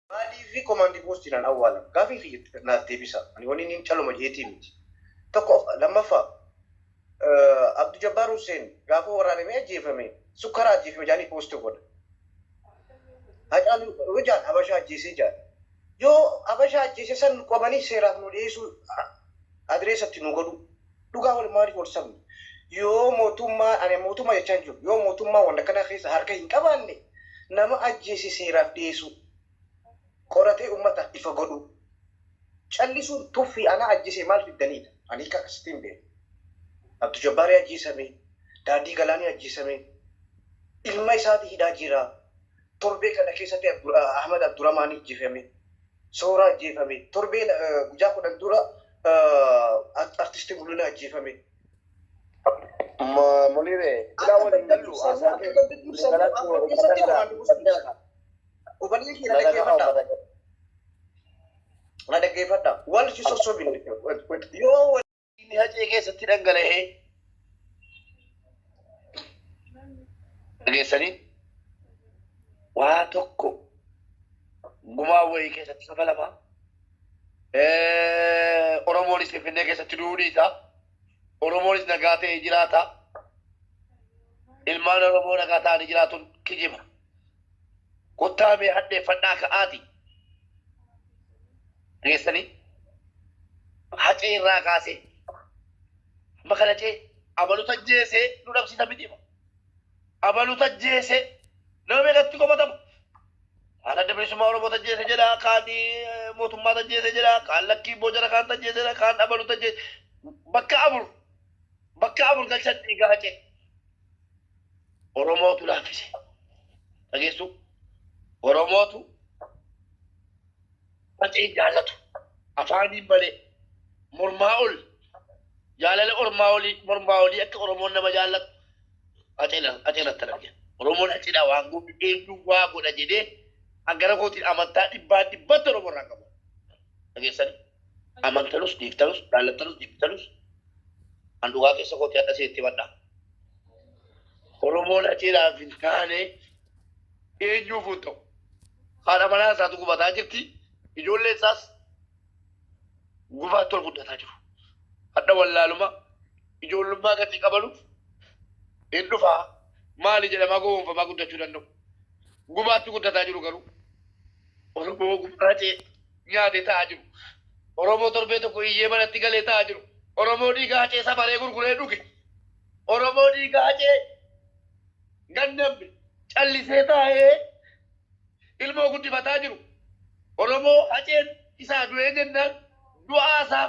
Maaliif komaandii poostiidhaan awwaalan? Gaafii kiyya naaf deebisa. Ani wanni inni caluma jeetii miti. Tokko lammaffaa, Abdu Jabbaar Hussein gaafa waraanamee ajjeefame, sukkaara ajjeefame jedhanii poosti godha. Hacaaluu yoo jaan Habashaa ajjeesee jaan. Yoo Habashaa ajjeese san qabanii seeraaf nu dhiyeessuu, adireessatti nu godhu. Dhugaa wal maaliif wal sabni? Yoo mootummaa, ani mootummaa jechaa hin jiru. Yoo mootummaa wanta kana keessa harka hin qabaanne, nama ajjeese seeraaf dhiyeessuu. Qoratee uummataaf ifa godhuu. Callisuun tuffii anaa ajjeese maal fiddaniidha? Ani hiika akkasitti hin beeku. Abdu Jabbaarii ajjeesame, Daandii Galaanii ajjeesame, ilma isaati hidhaa jira. Torbee kana keessatti Ahmad Abdurrahmaan ajjeefame, Sooraa ajjeefame, torbee guyyaa 10 dura Artisti Mul'inaa ajjeefame. Munire, ilaa Akka waliin gandatti gallu ibsannu, haasaa akka kee gandatti ibsannu, galaatti Afran uummata keessatti kana komaandi poostii ibsa. Obboleeyyan kiyya, na na dhaga'a dhaggeeffadhaa. uummata kana. Na dhaggeeffadhaa. Wal si sossobin. Yoo wal Inni Hacee keessatti dhangala'ee dhageessanii waa tokko gumaa wayii keessatti kafalama. Oromoonis Finfinnee keessatti du'uu dhiisa. Oromoonis nagaa ta'ee jiraata. Ilmaan Oromoo nagaa ta'anii jiraatuun kijiba. Kottaa mee hadheeffadhaa ka'aati. Dhageessanii? Hacee irraa kaasee amma kana cee abaluta jeesee nu dhabsiisa miti. Abaluta tajjeese nama meeqatti komatama. Kaan Adda Bilisummaa Oromoo tajjeese jedha, kaan mootummaa tajjeese jedha, kaan lakkii bojara kaan tajjeese jedha, kaan abalu tajjeese. Bakka afur, bakka afur galchan dhiiga Hacee. Oromootu laaffise. Dhageessu? Oromootu Hacee jaallatu. Afaaniin malee mormaa ol jaalala ormaa olii mormaa olii akka Oromoon nama jaallatu Hacee irratti arge. Oromoon Haceedhaa waan godhu eenyu waa godha jedhee hangara kootiin amantaa dhibbaan dhibbatti Oromoo irraa qabu. Dhageessanii? Amantanus dhiiftanus jaallattanus jibbitanus an dhugaa keessa kootii hadha isinitti himadha. Oromoon Haceedhaaf hin taane eenyuuf hin ta'u. Haadha manaa isaatu gubataa jirti. Ijoolleen isaas gubaatti ol guddataa jiru. Hadha wallaaluma ijoollummaa gatii qabanuuf hin dhufaa maali jedhamaa gowwoomfamaa guddachuu danda'u. Gubaatti guddataa jiru garuu Oromoo gumaa Hacee nyaatee taa'aa jiru. Oromoo torbee tokko iyyee manatti galee taa'aa jiru. Oromoo dhiiga Hacee safaree gurguree dhuge. Oromoo dhiiga Hacee gannamne callisee taa'ee ilmoo guddifataa jiru. Oromoo Haceen isaa du'ee jennaan du'aa isaa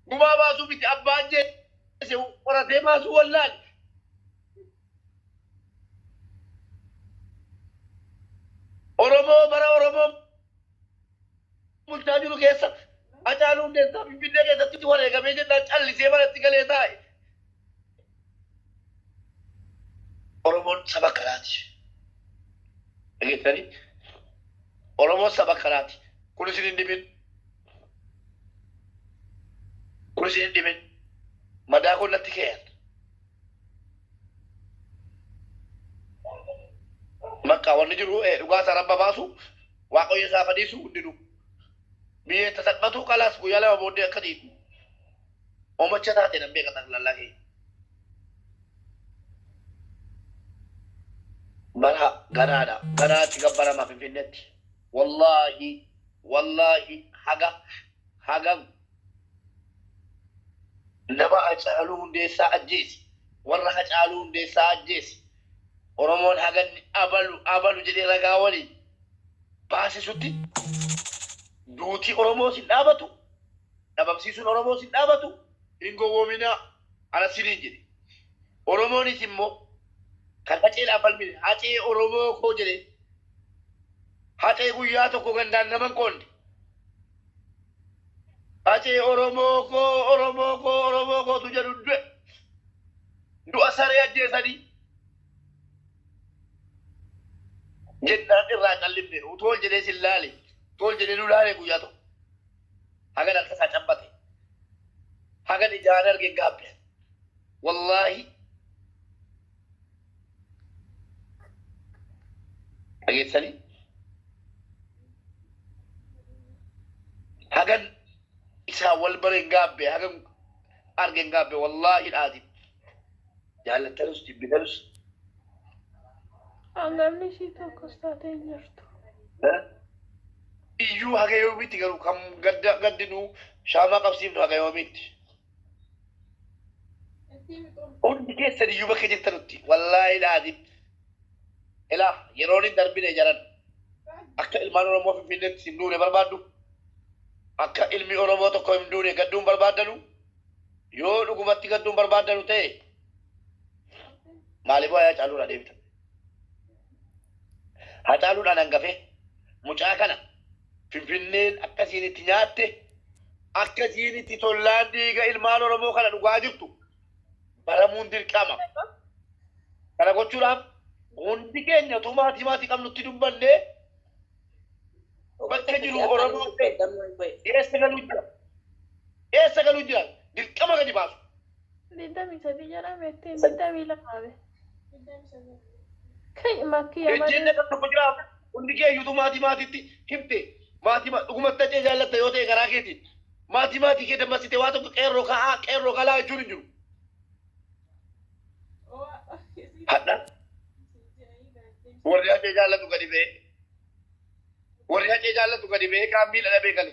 gumaa baasuu miti abbaa ajjeese qoratee baasuu wallaale. Oromoo bara Oromoo bulchaa jiru keessa Hacaaluu Hundeessaa Finfinnee keessatti wareegamee jennaan callisee manatti galee taa'e. Oromoon saba kanaati. Dhageessanii? Oromoon saba kanaati. Kun isin hin dhibin. Kun isin hin dhibin. Madaa koo natti keeyan. Bakka wanni jiru dhugaa isaa rabba baasu, waaqayyo isaa fadhiisu hundinuu. Biyyeen tasalphatu kalaas guyyaa 2 booddee akka diigu. Omacha taate nan beeka xaqlallaa kee. Bara ganaadha. Ganaatti gabbarama Finfinneetti. Wallaahi wallaahi haga haga nama Hacaaluu Hundeessaa ajjeese, warra Hacaaluu Hundeessaa ajjeese, Oromoon haga inni abalu abalu jedhee ragaa waliin baasisutti duutii Oromoos hin dhaabatu, dhabamsiisuun Oromoos hin dhaabatu, hin gowwoominaa ana siniin jedhe. Oromoonis immoo kan Haceedhaaf falmine, Hacee Oromoo koo jedhee, Hacee guyyaa tokko gandaan nama hin qoonne, Hacee Oromoo koo, Oromoo koo, Oromoo kootu jedhu du'e. Du'a saree ajjeesanii jennaan irraa callifne. Utuu ol jedhee sin laale, utuu ol jedhee nu laale guyyaa tokko. Hagan harka isaa cabbate. Hagan ijaan arge gaabbe. Wallaahi. Dhageessanii? Hagan isaan wal bare hin gaabbe, hagan arge hin gaabbe, wallaahi dhaatiin. Jaallattanus jibbitanus. Hangafni ishii tokkos taatee hin jirtu. Iyyuu haga yoomiitti garuu kan gadda gaddinu shaamaa qabsiifnu haga yoomiitti? Hundi keessan iyyuu bakka jirtanutti wallaahi dhaatiin. Ilaa yeroon hin darbine jaran. Akka ilmaan Oromoo Finfinneetti hin duune barbaaddu. Akka ilmi Oromoo tokko hin duune gadduun barbaaddanu. Yoo dhugumatti gadduun barbaaddanu ta'e maaliif waa'ee Hacaaluudhaa deebitan? Hacaaluudhaan hangafee mucaa kana Finfinneen akkasiin itti nyaatte, akkasiin itti tollaan dhiiga ilmaan Oromoo kana dhugaa jirtu baramuun dirqama. Kana gochuudhaaf hundi keenya utuu maatii maatii qabnutti dubbannee bakka jiru Oromoo ta'e eessa galuu jira? Eessa galuu jira? Dirqama gadi baasu. 23 jedhame ittiin 22 be. Kai makkii Ejjenna kan tokko jira. Hundi keeyyuutu maatii maatiitti himte, maatii dhugumatti Hacee jaallatta yoo ta'e garaa keetiin maatii maatii kee dammassite waa tokko qeerroo ka'aa qeerroo galaa jechuun hin jiru. Hadha warri Hacee jaallatu gadi ba'ee, warri Hacee jaallatu gadi ba'ee kaan miila dhabee gale.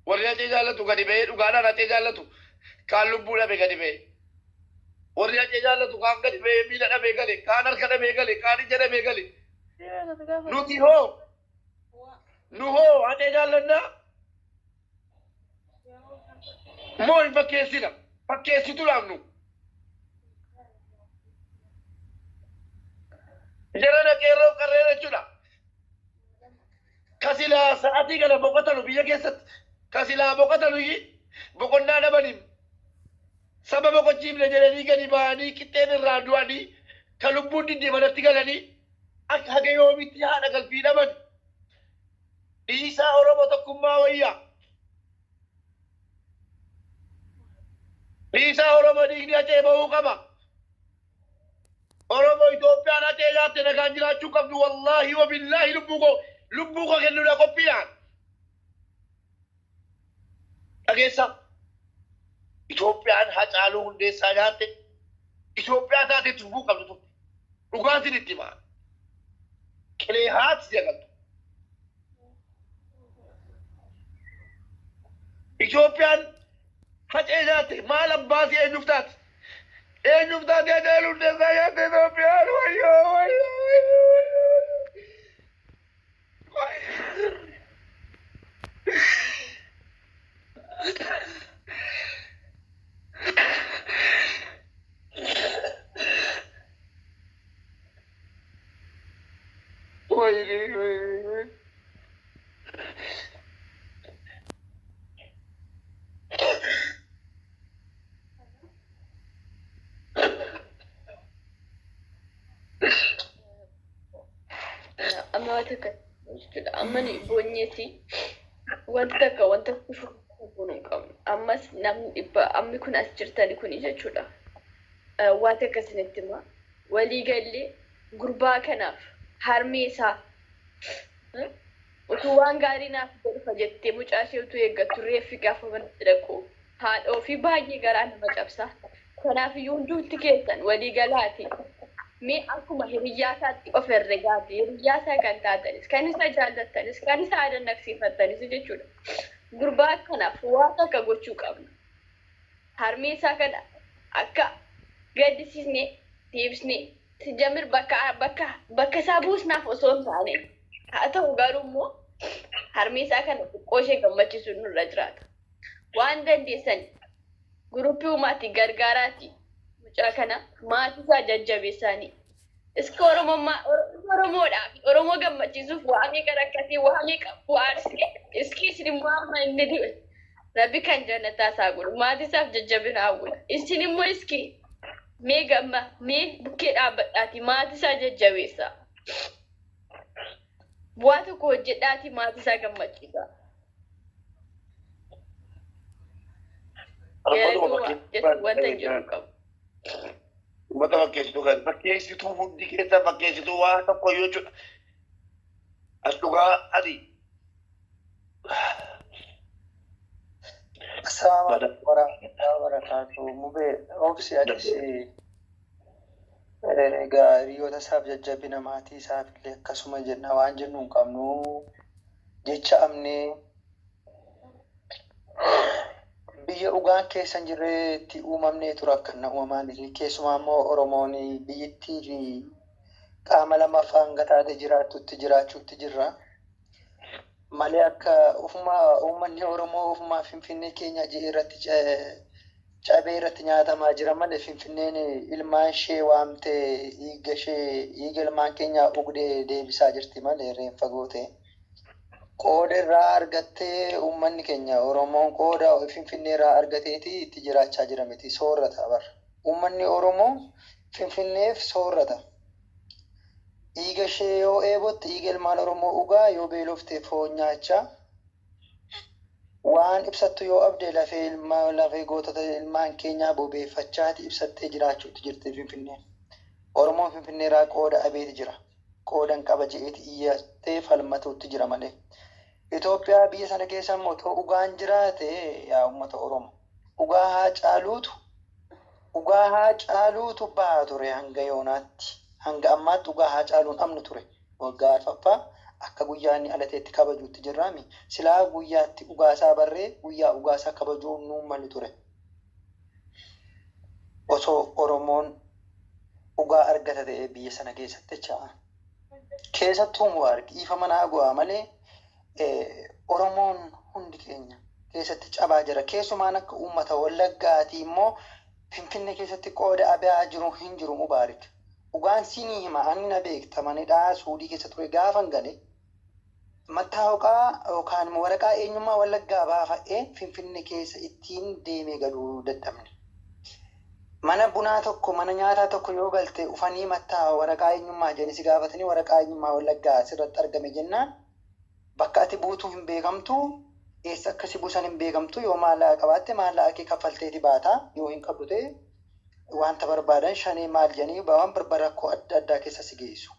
Warri Hacee jaallatu gadi ba'ee dhugaadhaan Hacee jaallatu kaan lubbuu dhabe gadi ba'ee. Warri Hacee jaallatu kaan gadi ba'ee miila dhabee gale, kaan harka dhabee gale, kaan ija dhabee gale. Nuti hoo? Nu hoo Hacee jaallannaa? Moo hin fakkeessina? Fakkeessituudhaaf nu. Jarana qeerroo qarreen jechuudha. Ka silaa sa'atii kana boqotanu biyya keessatti, ka silaa boqotanu boqonnaa dhabaniin saba boqochiifne jedhanii gadi ba'anii qixxeen irraa du'anii ka lubbuun didde manatti galanii akka haga yoomitti haadha galfii dhaban. Dhiisaa, Oromo tokkummaa wayya. Dhiisaa Oromo, dhiigni Hacee bahuu qaba. Oromo, Itoophiyaan Hacee nyaatte nagaan jiraachuu qabdu. Wallaahi wa billaahi, lubbuu koo kennuudha qophiidhaan. Dhageessa, Itoophiyaan Hacaaluu Hundeessaa nyaatte Itoophiyaa taate turbuu qabdu turte. Dhugaatiin itti himaa. Qilee haati si agaltu. Itoophiyaan Hacee nyaatte maal abbaasii eenyuuf taate? Eenyuuf taate Hacaaluu Hundeessaa nyaatte Itoophiyaan? Wayyoo, wayyoo, wayyoo, wayyoo. Wayyoo. Wayne, wayne. Amma waan takka jechuudha. Amma ni boonyeeti wanta takka wanta goonuu hin qabnu. Ammas namni dhibba ammi kun as jirtani kuni jechuudha. Waan takka isinitti hima. Walii gallee gurbaa kanaaf harmee isaa utuu waan gaarii naaf godhufa jettee mucaa ishee utuu eeggattu reeffi gaafa manatti dhaqu haadha ofii baay'ee garaa nama cabsa. Kanaaf iyyuu hundumti keessan walii galaati. Mee akkuma hiriyyaa isaatti of herregaati. Hiriyyaa isaa kan taatanis, kan isa jaallattanis, kan isa adannaqsiifattanis jechuudha. Gurbaa kanaaf waa takka gochuu qabna. Harmee isaa kana akka gaddisiisne deebisnee sijamir bakka isaa buusnaaf osoo hin taane, haa ta'u garuu immoo harmee isaa kana xiqqoo ishee gammachiisuun nurra jiraata. Waan dandeessan guruppii uumaati gargaaraati mucaa kana maatii isaa jajjabeessaanii. Iska Oromummaa Oromoodhaaf Oromoo gammachiisuuf waa meeqa rakkatee, waa meeqa bu'aarsee, iski isin immoo amma inni du'e Rabbi kan jannataa isaa godhu, maatii isaaf jajjabina hawwina. Isin immoo iski mee gamma mee bukkee dhaabbadhaati maatii isaa jajjabeessaa. Waa tokko hojjedhaati maatii isaa gammachiisa. Galatoomaa jechuun wanta hin jedhu qabu. Uummata fakkeessituu kan fakkeessituu hundi keessa fakkeessituu waa tokko iyyuu jechuudha. As dhugaa ati Assalaamu alaikum warahmatullahi wabarakatuh. Mubee obsi atis egaa hiriyoota isaaf jajjabina, maatii isaaf illee akkasuma jenna. Waan jennu hin qabnu, jecha amnee biyya dhugaan keessa hin jirretti uumamnee ture akkana uumamaan. Keessumaa immoo Oromoon biyyittii fi qaama lammaffaa hanga taate jiraattutti jiraachuutti jirra. Malee akka ofumaa uummanni Oromoo ofumaa Finfinnee keenya ji'e irratti cabee irratti nyaatamaa jira malee, Finfinneen ilmaan ishee waamtee dhiiga ishee, dhiiga ilmaan keenyaa dhugdee deebisaa jirti malee reenfa gootee. Qooda irraa argattee uummanni keenya Oromoon qooda Finfinnee irraa argateeti itti jiraachaa jira miti, soorrata bara. Uummanni Oromoo Finfinneef soorrata. Dhiiga ishee yoo eebotte dhiiga ilmaan Oromoo dhugaa, yoo beelofte foon nyaachaa, waan ibsattu yoo abde lafee ilmaa, lafee gootota ilmaan keenyaa bobeeffachaati ibsattee jiraachuutti jirti Finfinneen. Oromoon Finfinnee irraa qooda abeeti jira. Qoodan qaba je'eeti iyyattee falmatuutti jira malee. Itoophiyaa biyya sana keessa immoo otoo dhugaan jiraate, yaa uummata Oromoo, dhugaa haa caaluutu, dhugaa haa caaluutu bahaa ture hanga yoonaatti. Hanga ammaatti dhugaa haa caaluun amnu ture. Waggaa arfaffaa akka guyyaa inni alateetti kabajuutti jirraami. Silaa guyyaatti dhugaasaa barree guyyaa dhugaasaa kabajuu nuun malu ture. Osoo Oromoon dhugaa argata ta'e biyya sana keessatti jecha. Keessattuu Mubaarak, ifa manaa go'aa malee, Oromoon hundi keenya keessatti cabaa jira. Keessumaan akka uummata Wallaggaatii immoo Finfinnee keessatti qooda abaa jiru hin jiru, Mubaarak. Dhugaan siinii hima, ani na beekta, manidhaa Suudii keessa ture. Gaafan gale mattaawaqaa yookaan waraqaa eenyummaa Wallaggaa baafadhee Finfinnee keessa ittiin deemee galuu dadhabne. Mana bunaa tokko, mana nyaataa tokko yoo galte, ufanii mattaa waraqaa eenyummaa jedhanii si gaafatanii, waraqaa eenyummaa Wallaggaa asirratti argame jennaan bakka ati buutuu hin beekamtu, eessa akka si buusan hin beekamtu. Yoo maallaqa qabaatte maallaqa kee kaffalteeti baata, yoo hin qabdu ta'e wanta barbaadan shanee maal jedhanii waan barbaadan rakkoo adda addaa keessa si geessu.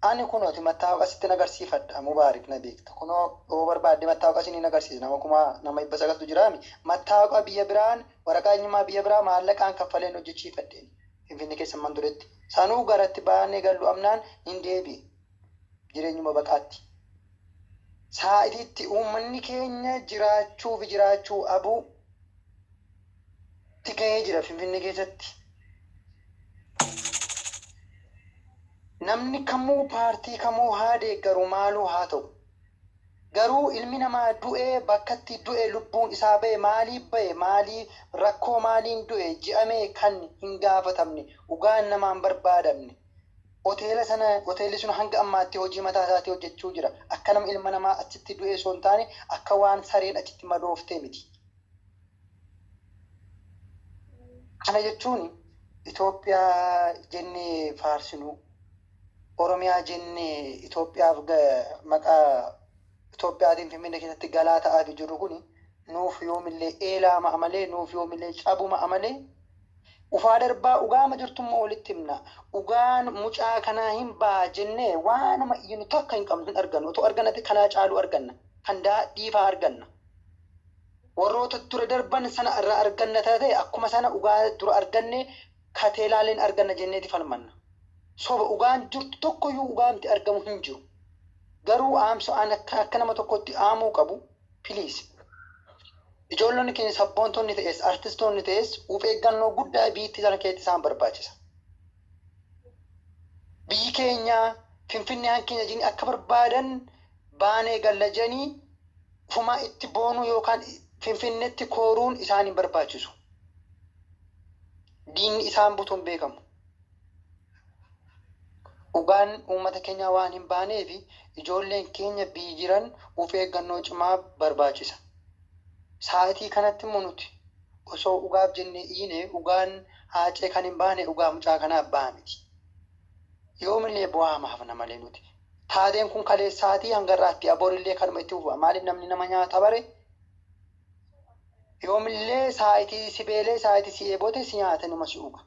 Ani kunooti mattaawoqa sittin agarsiifadha, Mubaarik, na beekta. Kunoo yoo barbaadde mattaawoqa isiniin agarsiisa, nama 900,000tu jiraami. Mattaawoqa biyya biraan, waraqaa eenyummaa biyya biraa maallaqaan kaffaleen hojjechiifadheen Finfinnee keessa man turetti. Sanuu garatti baanee gallu amnaan hin deebi'e jireenyuma baqaatti. Sa'aatiitti uummanni keenya jiraachuu fi jiraachuu abuu itti gahee jira Finfinnee keessatti. Namni kamuu paartii kamuu haa deeggaru, maaluu haa ta'u. Garuu ilmi namaa du'ee bakkatti du'e, lubbuun isaa ba'e, maaliif ba'e, maalii rakkoo maaliin du'e je'amee kan hin gaafatamne, dhugaan namaan barbaadamne. Hoteela sana, hoteelli sun hanga ammaatti hojii mataa isaatii hojjechuu jira. Akka nama ilma namaa achitti du'e osoo hin taane akka waan sareen achitti madooftee miti. Kana jechuun Itoophiyaa jennee faarsinu, Oromiyaa jennee Itoophiyaaf maqaa Itoophiyaatiin Finfinnee keessatti galaa ta'aa jirru kun nuuf yoomillee eelaa ma'a malee, nuuf yoomillee cabu ma'a malee, ufaa darbaa dhugaama jirtummoo walitti himna. Dhugaan mucaa kanaa hin ba'a jennee waanuma iyyinu takka hin qabnu, hin argannu. Otoo argannate kanaa caaluu arganna. Kan daadhiifaa arganna. Warroota dura darban sana irraa arganna taate, akkuma sana dhugaa dura arganne kateelaaleen arganna jenneeti falmanna. Soba, dhugaan jirtu tokkoyyuu dhugaamti argamu hin jiru. Garuu aamsa an akka nama tokkotti aamuu qabu, please. Ijoollonni keenya sabboontonni ta'es, artistoonni ta'es, of eeggannoo guddaa biyyattii sana keessatti isaan barbaachisa. Biyyi keenya Finfinnee hankeenya jedhanii akka barbaadan baanee galla jedhanii ufumaa itti boonuu yookaan Finfinneetti kooruun isaan hin barbaachisu. Diinni isaan butuun beekamu. Dhugaan uummata keenyaa waan hin baaneef ijoolleen keenya biyyi jiran of eeggannoo cimaa barbaachisa. Sa'aatii kanatti immoo nuti osoo dhugaaf jennee iyyine, dhugaan haacee kan hin baane dhugaa mucaa kanaaf ba'a miti. Yoomillee bu'aa hafna malee nuti. Taateen kun kaleessaatii hanga irraatti aborillee kanuma itti fufa. Maaliif namni nama nyaata bare? Yoomillee saayitii si beelee, saayitii si eebote, si nyaata, numa si dhuga.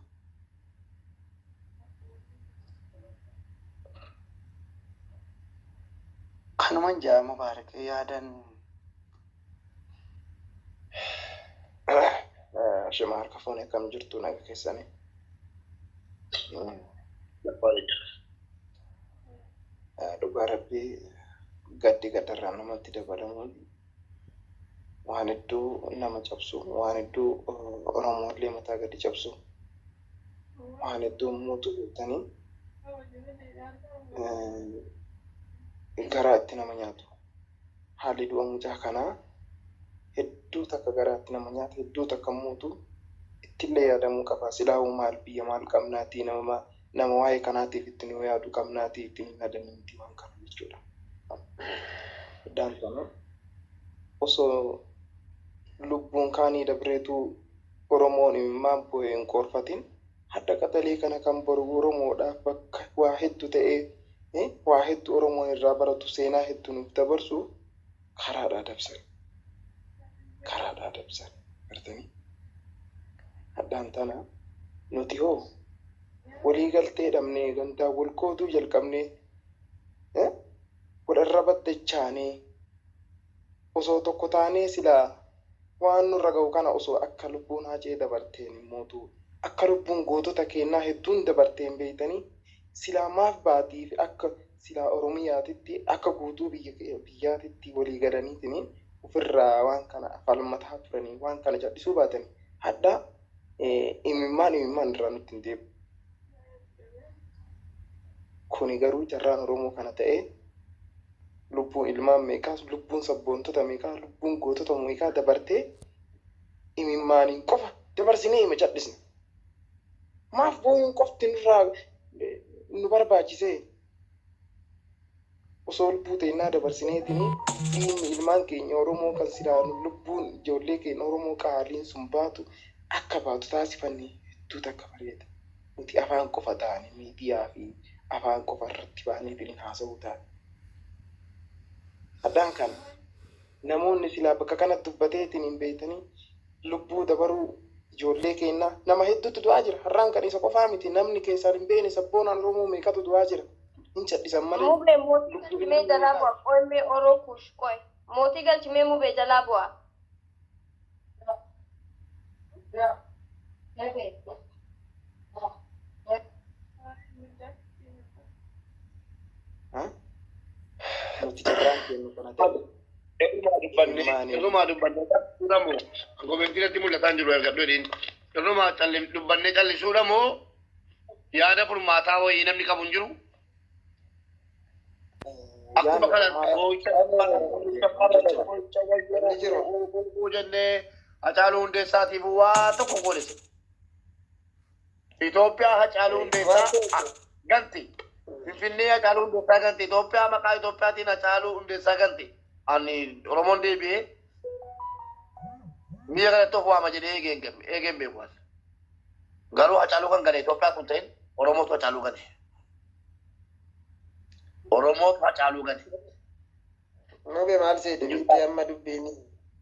Kanuman jaa, Mubaarak, yaadan. Shima harka fuune, akkam jirtu? Naga keessanii? Dhugaa rabbii, gaddi gaddarraa namatti dabalamuun waan hedduu nama cabsu, waan hedduu Oromoollee mataa gadi cabsu, waan hedduu muutu beektanii garaa itti nama nyaatu. Haalli du'a mucaa kanaa hedduu takka garaatti nama nyaata, hedduu takka muutu ittillee yaadamuu qaba. Silaahuu maal biyya maal qabnaatii, nama waa'ee kanaatiif itti nu yaadu qabnaatii, itti hin yaadanii miti waan kana jechuudha. Addaan kana osoo lubbuun kaanii dabreetu Oromoon imimmaan bu'ee hin qoorfatin, hadha qaxalee kana kan boru Oromoodhaaf bakka waa hedduu ta'ee, waa hedduu Oromoon irraa baratu, seenaa hedduu nuuf dabarsu karaadhaa dabsan. Karaadhaa dabsan. Gartanii? Haddaan tana nuti hoo walii galtee dhabnee, gandaa wal qooduu jalqabnee, wal arraba dachaanee, osoo tokko taanee silaa waan nurra ga'u kana osoo akka lubbuun Hacee dabarteen immootu, akka lubbuun gootota keenyaa hedduun dabarteen beeytanii, silaa maaf baatii fi akka silaa Oromiyaatitti, akka guutuu biyya biyyaatitti walii galaniitiin ofirraa waan kana falmataa turanii, waan kana callisuu baatanii, hadha imimmaan imimmaan irraa nutti hin deebi'u. Kuni garuu carraan Oromoo kana ta'ee, lubbuun ilmaan meeqaa, lubbuun sabboontota meeqaa, lubbuun gootota meeqaa dabartee, imimmaaniin qofa dabarsinee hima callisne. Maaf booyuun qofti nurraa nu barbaachisee? Osoo lubbuu teennaa dabarsineetiin, dhiigni ilmaan keenya Oromoo kan silaa lubbuun ijoollee keenya Oromoo qaaliin sun baatu akka baatu taasifanne, hedduu takka bareeda. Nuti afaan qofa ta'anii miidiyaa fi afaan qofa irratti ba'anii haasa'uu taate. Addaan kana namoonni silaa bakka kanatti dubbateetiin hin beektanii, lubbuu dabaruu ijoollee keenyaa nama hedduutu du'aa jira. Har'aan kan isa qofaa miti, namni keessaan hin beekne sabboonaan Oromoo meeqatu du'aa jira. Hin cadhisan malee. Mubee, mootii galchimee jalaa bu'a. Qoy, Oroo kush qoy. Mootii galchimee, mubee jalaa bu'a. Nuti carraan kennu kana ta'e. Irrumaa dubbannee callisuudha moo, commentii irratti mul'ataa hin jiru, ergadhu jedhiin. Irrumaa dubbannee callisuudha moo, yaada furmaataa wayii namni qabu hin jiru? Akkuma kana boo'icha jennee Hacaaluu Hundeessaatiif waa tokko godhise. Itoophiyaa Hacaaluu Hundeessaa ganti. Finfinnee Hacaaluu Hundeessaa ganti. Itoophiyaa maqaa Itoophiyaatiin Hacaaluu Hundeessaa ganti. Ani Oromoon deebi'ee biyya kanatti of waama jedhee eegeen beeku. Garuu Hacaaluu kan gane Itoophiyaa kun ta'in, Oromootu Hacaaluu gane. Oromootu Hacaaluu gane. Mubee, maal seete beektee? Amma dubbiin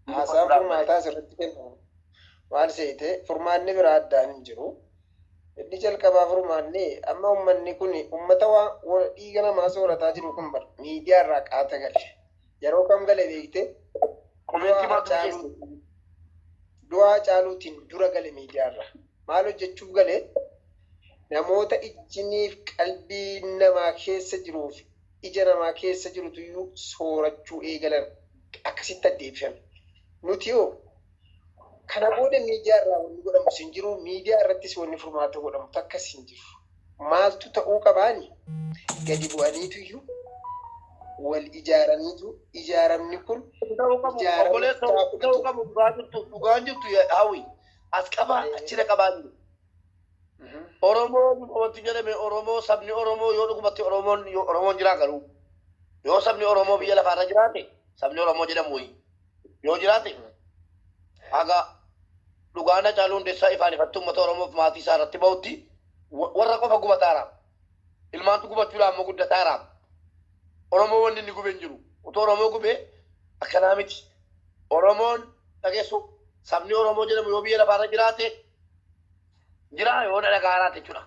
haasaan furmaataa asirratti kennamu maal seete? Furmaanni biraa addaan hin jiru. Inni jalqabaa furmaanni amma uummanni kun uummata waan dhiiga namaa soorataa jiru kun bar miidiyaa irraa qaata gale. Yeroo kam gale beektee? Commentii maaltu keessa? Du'a Hacaaluutiin dura gale miidiyaa irraa. Maal hojjechuuf gale? Namoota ijjiniif qalbii namaa keessa jiruuf ija namaa keessa jirutu soorachuu eegalan, akkasitti addeeffame. Nuti hoo kana booda miidiyaa irraa wanni godhamu hin jiru, miidiyaa irrattis wanni furmaata godhamu takkas hin jiru. Maaltu ta'uu qabaani? Gadi bu'aniitu iyyuu wal ijaaraniitu, ijaaramni kun Obboleessa, ta'uu qabu dhugaa jirtu, dhugaan jirtu hawwi as qabaa achira qabaa jiru. Oromoo wanti jedhame Oromoo, sabni Oromoo yoo dhugumatti Oromoon, yoo Oromoon jiraa, garuu yoo sabni Oromoo biyya lafaarra jiraate, sabni Oromoo jedhamu wayii yoo jiraate, haga dhugaan Hacaaluu Hundeessaa ifaan ifatti uummata Oromoof maatii isaa irratti bahutti warra qofa gubataara. Ilmaantu gubachuudhaan immoo guddataara. Oromoo wanni inni gube hin jiru. Utuu Oromoo gube akkanaa miti. Oromoon dhageessu, sabni Oromoo jedhamu yoo biyya lafaarra jiraate, jira yoo dhagaaraate jechuudha.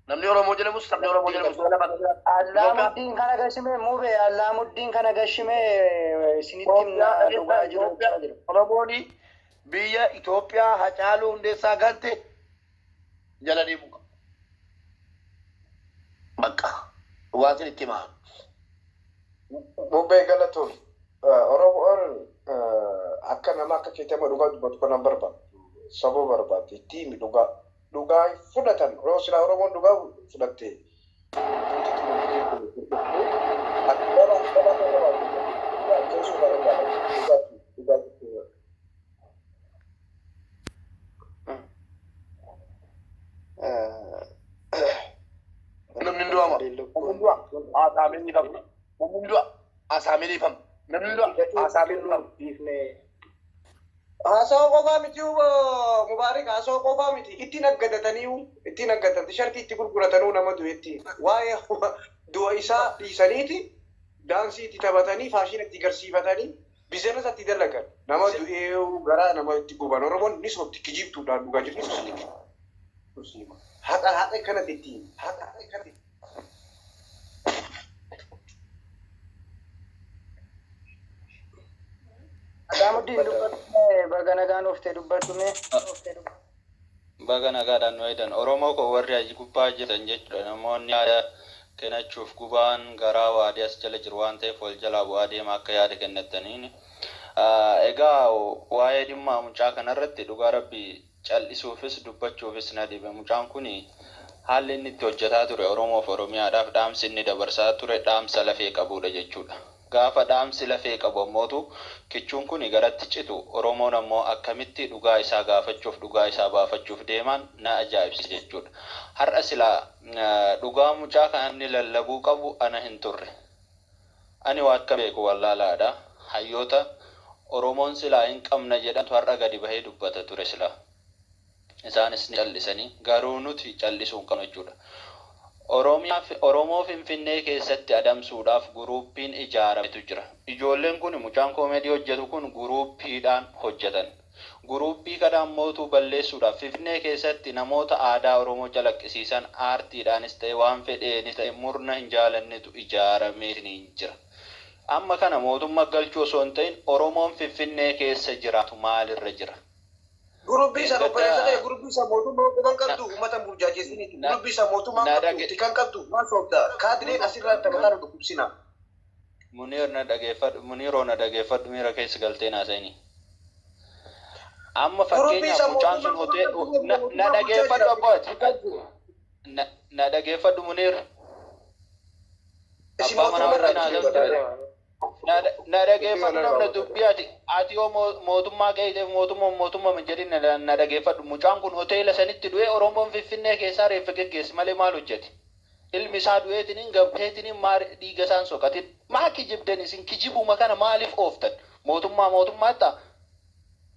Namni Oromoo jedhamus, sabni Oromoo jedhamus yoo lafarra jiraate. Allaamuddin kana gashime, mube, Allaamuddin kana gashime, isinitti himna, dhugaa jiru jechaa jira. Oromooni Biyya Itoophiyaa Hacaaluu Hundeessaa gante jala deemuu qaba. Bakka waan isin itti himaa. Bubbee galatoon Oromoon akka nama akka keetti amma dhugaa dubbatu kanan barbaadu. Sababa barbaadu itti himi dhugaa. Dhugaa fudhatan yeroo silaa Oromoon dhugaa fudhatte. Namni hin du'ama. Namni hin du'a. Haasaamee ni dhiifama. Namni hin du'a. Haasaamee ni dhiifama. Namni hin du'a. Haasaamee ni dhiifama. Haasawaa qofaa miti Mubaarik, haasawaa qofaa miti, ittiin aggadataniiyu, ittiin aggatan tishartii itti gurguratanuu nama du'etti waa'ee du'a isaa dhiisaniiti daansii itti taphatanii, faashina itti garsiifatanii, business itti dalagan. Nama du'ee garaa nama itti guban. Oromoon ni sobdi, kijibtuudhaan dhugaa jirti, ni sobdi. Haqa haqa kanatti itti haqa haqa kanatti. Alaamuddin, dubbadhu. Baga nagaan dhuftee, dubbadhu mee. Baga nagaadhaan nu eedan. Oromoo koo, warri aji gubbaa jirtan jechuudha. Namoonni yaada kennachuuf gubaan garaa waadii as jala jiru waan ta'eef wal jalaa bu'aa deema akka yaada kennattaniin. Egaa waa'ee dhimma mucaa kanarratti dhugaa rabbi cal'isuufis dubbachuufis na dhibe. Mucaan kun haalli inni itti hojjetaa ture Oromoof Oromiyaadhaaf dhaamsi inni dabarsaa ture dhaamsa lafee qabudha jechuudha. Gaafa dhaamsi lafee qabu ammootu kichuun kun garatti citu, Oromoon ammoo akkamitti dhugaa isaa gaafachuuf, dhugaa isaa baafachuuf deeman na ajaa'ibsiisa jechuudha. Har'a silaa dhugaa mucaa kan inni lallabuu qabu ana hin turre. Ani waa akka beeku wallaalaadha. Hayyoota Oromoon silaa hin qabna jedhantu har'a gadi bahee dubbata ture silaa. Isaanis ni callisanii, garuu nuti callisuu hin qabnu jechuudha. Oromiyaa Oromoo Finfinnee keessatti adamsuudhaaf guruuppiin ijaarametu jira. Ijoolleen kun, mucaan koomedii hojjetu kun, guruuppiidhaan hojjetan. Guruuppii kana ammootu balleessuudhaaf Finfinnee keessatti namoota aadaa Oromoo calaqqisiisan, aartiidhaanis ta'e waan fedheenis ta'e, murna hin jaalannetu ijaaramee jira. Amma kana mootummaa galchuu osoo hin ta'in, Oromoon Finfinnee keessa jiraatu maalirra jira? Gurubbii isa obboleessa ta'e, gurubbii isa mootummaa quban qabdu, uummata burjaajeessiniiti. Gurubbii isa mootummaa qabdu, tikan qabdu, maal soobda? Kaadireen asirraa taphataa nu dhukkubsina. Muniir, na dhageeffadhu. Muniiroo, na dhageeffadhu, miira keessa galtee naasa'ini. Amma fakkeenyaaf mucaan sun hotee na dhageeffadhu abbooti. Na dhageeffadhu, Muniir. Abbaa manaa wajjin haasa'u. Na dhageeffadhu, namna dubbii ati yoo mootummaa qeeyiteef mootummaa mootummaa jedhin, na dhageeffadhu. Mucaan kun hoteela sanitti du'ee, Oromoon Finfinnee keessaa reeffa geggeessi malee maal hojjete? Ilmi isaa du'eetiniin gabteetiniin maa dhiiga isaan soqatin? Maa kijibdan isin? Kijibuma kana maaliif ooftan? Mootummaa mootummaatti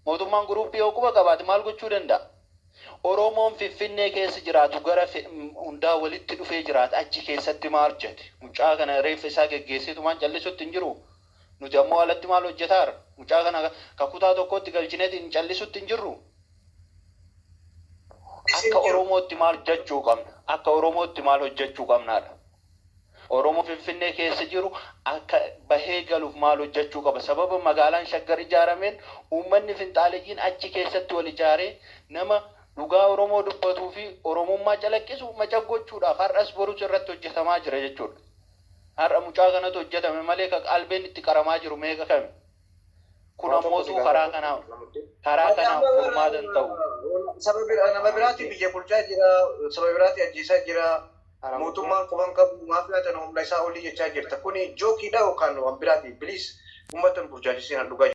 mootummaan guruppii yoo quba qabaate maal gochuu danda'a? Oromoon Finfinnee keessa jiraatu gara hundaa walitti dhufee jiraata, achi keessatti maal hojjete? Mucaa kana reeffa isaa geggeesseetu maan callisutti hin jiru. Nuti ammoo alatti maal hojjetaara? Mucaa kana kakutaa tokkotti galchineeti hin callisutti hin jirru. Akka Oromootti maal hojjechuu qabna? Akka Oromootti maal hojjechuu qabnaadha? Oromoo Finfinnee keessa jiru akka bahee galuuf maal hojjechuu qaba? Sababa magaalaan Shaggar ijaarameen uummanni finxaaleyyiin achi keessatti wal ijaaree nama dhugaa Oromoo dubbatuu fi Oromummaa calaqqisu macaggochuudhaaf har'as borus irratti hojjetamaa jira jechuudha. Har'a mucaa kanatu hojjetame malee ka qalbeen itti qaramaa jiru meeqa kami? Kun ammootu karaa kanaan furmaata hin ta'u. Saba nama biraati biyya bulchaa jira, saba biraati ajjeesaa jira. Mootummaan quban qabu, maafiyaa tana humna isaa olii jechaa jirta. Kuni jookiidha yookaan waan biraati. Please, uummata hin burjaajessin, dhugaa.